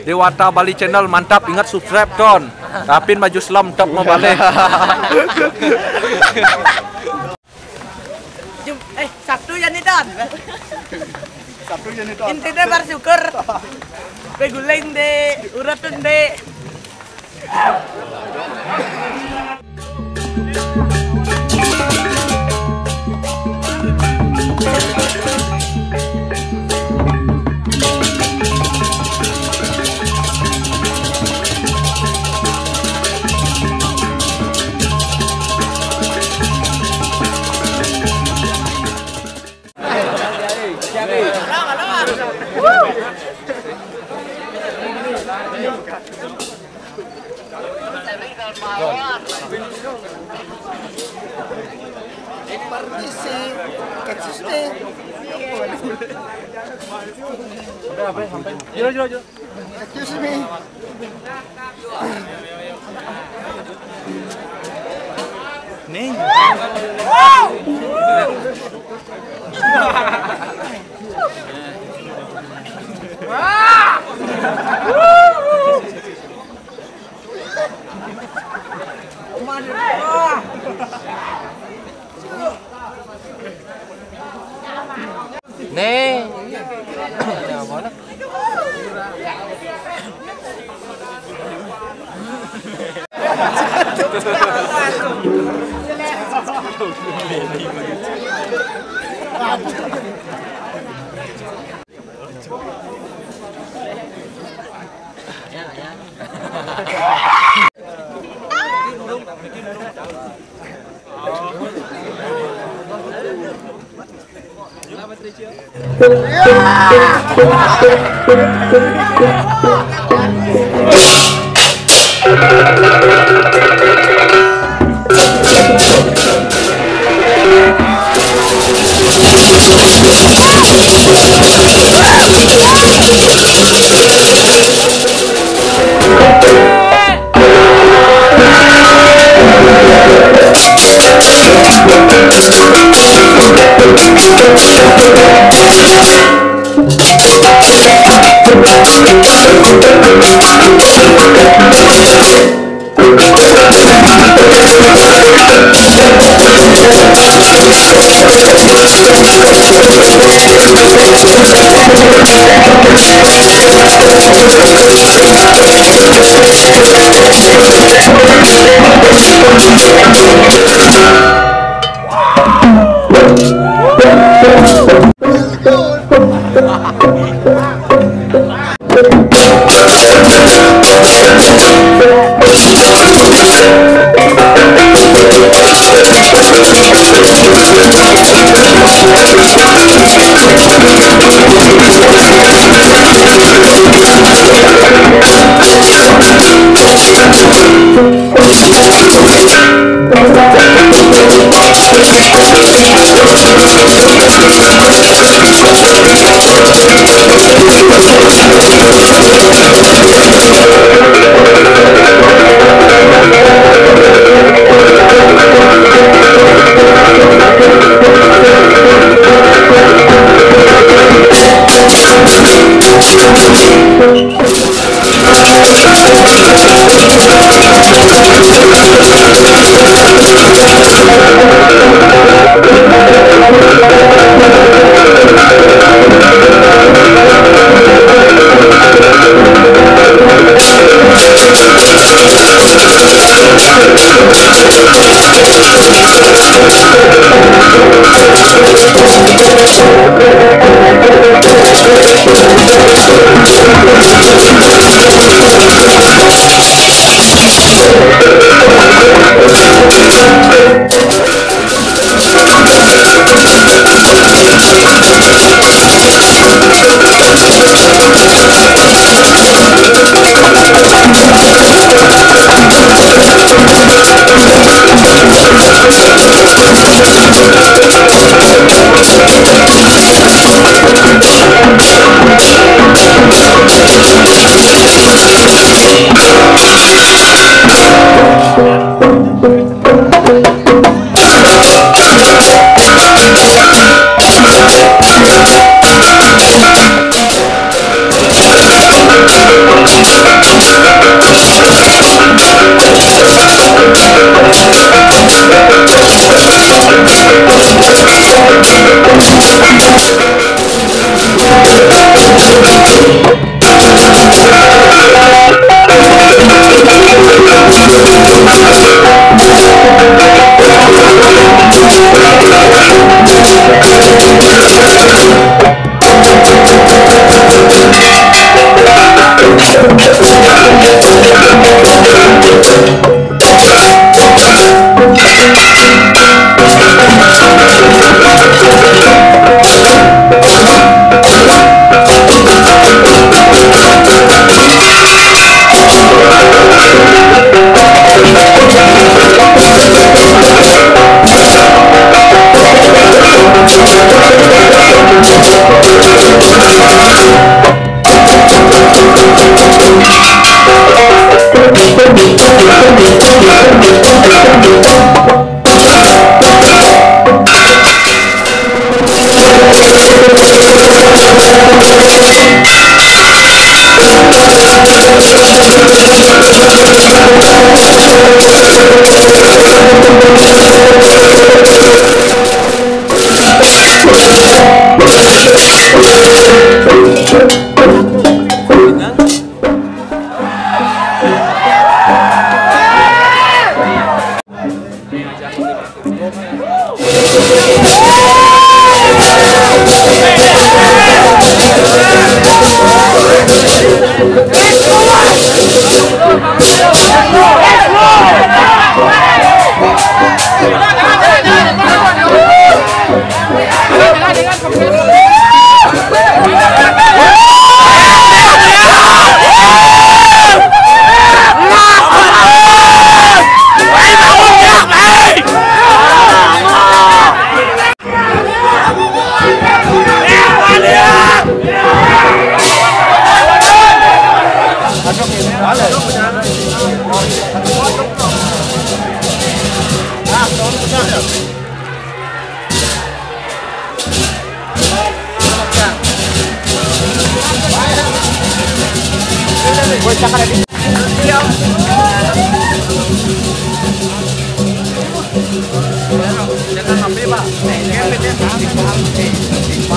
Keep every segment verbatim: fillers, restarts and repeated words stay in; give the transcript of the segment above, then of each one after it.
Dewata Bali Channel mantap, ingat subscribe, Ton. Tapi maju selam, tep mau balik. Jum-, eh, Sabtu ya nih, Ton. Sabtu ya nih, Ton. Intinya bersyukur. Beguling di urut tuh, di. Permisi, excuse me. Excuse me. Nih. Nih. Ya, mana?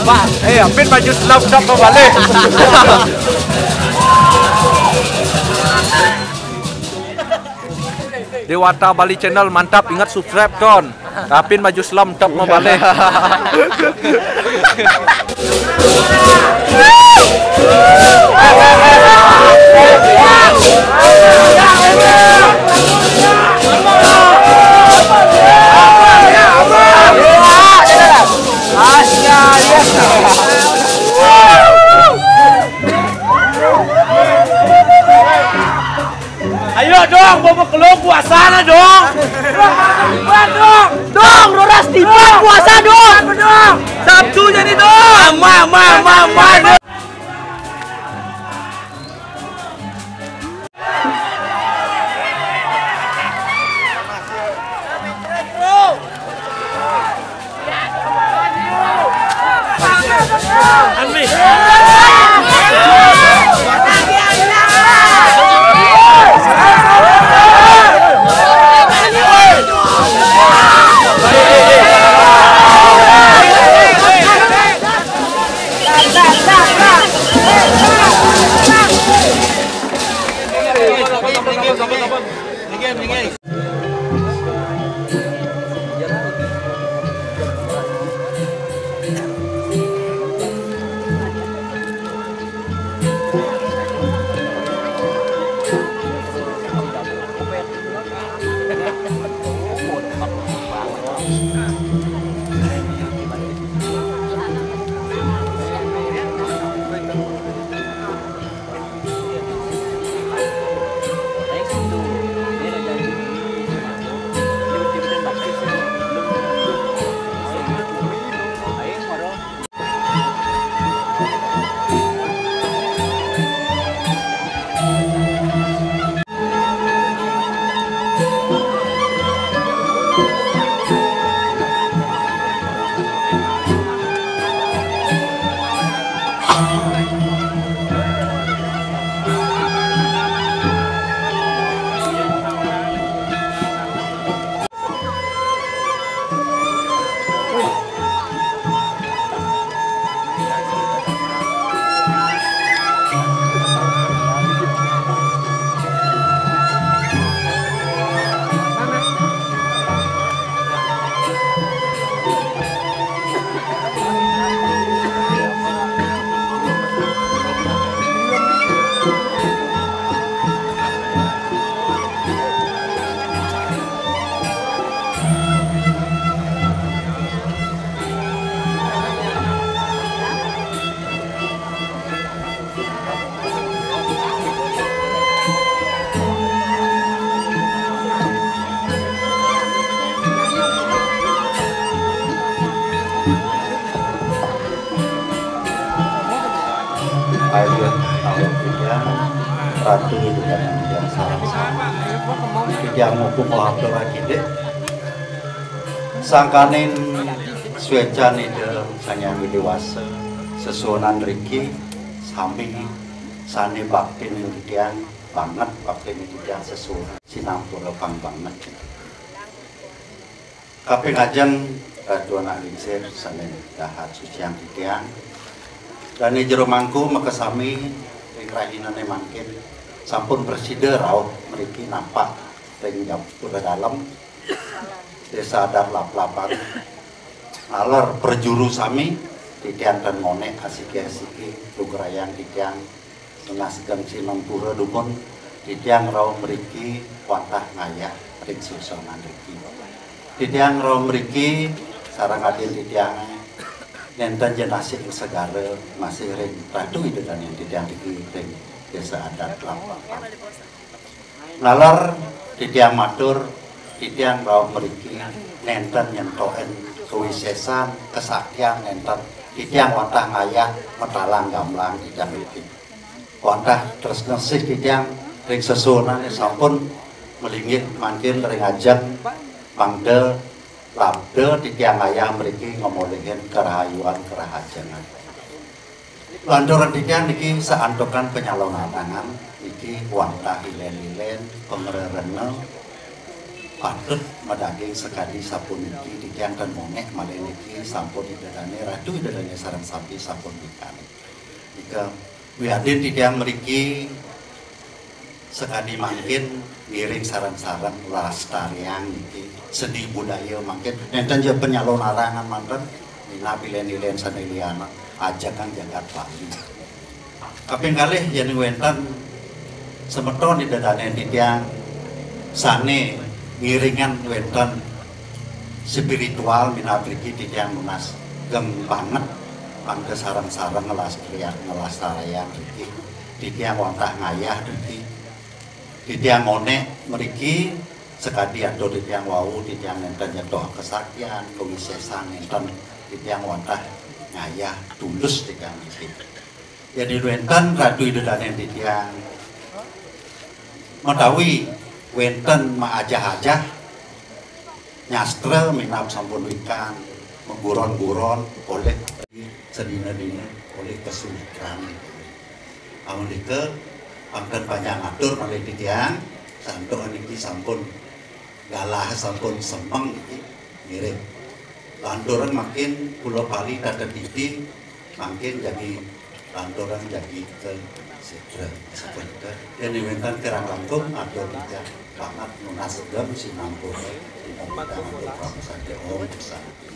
Pak, eh, Apin baju selap-selap mau balik. Dewata Bali Channel, mantap, ingat subscribe, Ton. Apin baju selam, top mau balik. Ayo dong, bobo kelong puasana dong. Dong, dong, dong, Roras tiba puasa dong. Sabtu jadi dong. Ama, ama, ama, ama. Ayo, kalau tidak, ratu itu kan yang sarang-sarang. Tidak mau pukul hatur lagi deh. Sangkaning suecan Ida Sang Hyang Widi Wasa, sesuunan riki sami sane baktin titiang banget, baktin titiang sesuunan sinampura pang banget. Kaping ajeng Ratu Anak Lingsir sane dahat suciang titiang. Dane jero mangku makasami ring rahinane mangkin sampun prasida rauh mriki napak ring gapura dalem Desa Adat Laplapan. Naler prajuru sami, titiang ten ngonek asiki-asiki lugrayang titiang nunas geng sinampura dumun, titiang rauh mriki wantah ngayah ring sesuunan riki. Titiang rauh mriki sareng adin titiange nenten jenasik ing segara masih ring Ratu Ida Dane titiang riki ring Desa Adat Laplapan. Naler titiang matur, titiang rauh mriki nenten nyentokin kawisesan, kesaktian nenten. Titiang wantah ngayah matalang gamblang titiang mriki. Wantah tresna sih titiang ring sesuunane sampun malinggih mangkin ring ajeng mangda labda titiang ngayah mriki ngamolihin karahayuan karahajengan. Lantaran titiang niki saantukan panyalonarangan niki wantah ilen-ilen pangrerena patut madaging sakadi sapuniki, titiang ten monek malih niki sampun Ida Dane, Ratu Ida Dane sareng sami sampun mikani. Nika wiadin titiang mriki sakadi mangkin ngiring sareng-sareng nglestariang niki seni budaya mangkin nenten ja panyalonarangan manten minab ilen-ilen sane liana ajegang jagat Bali. Kaping kalih yen wenten semeton Ida Dane titiang sane ngiringan wenten spiritual minab riki titiang nunas geng banget mangda sareng-sareng nglestariang, nglestariang riki. Titiang wantah ngayah riki. Titiang ngonek mriki sakadi atur titiang wau, titiang nenten nyetok kesaktian, kawisesan nenten, titiang wantah ngayah tulus titiang riki. Jadi wenten Ratu Ida Dane titiang matawi wenten maajah-ajah nyastra minab sampun wikan maguron-guron olih sadina-dina olih kesulitan. Amun nika pangken panjang atur malih titiang, santukan niki sampun galah, sampun semeng niki ngiring. Lanturan mangkin kula pali tata titi mangkin jagi lanturan jagi ke setra seperti yen wenten kirang langkung atur titiang banget nunas geng sinampura. Kita atur pamesante Om Santi.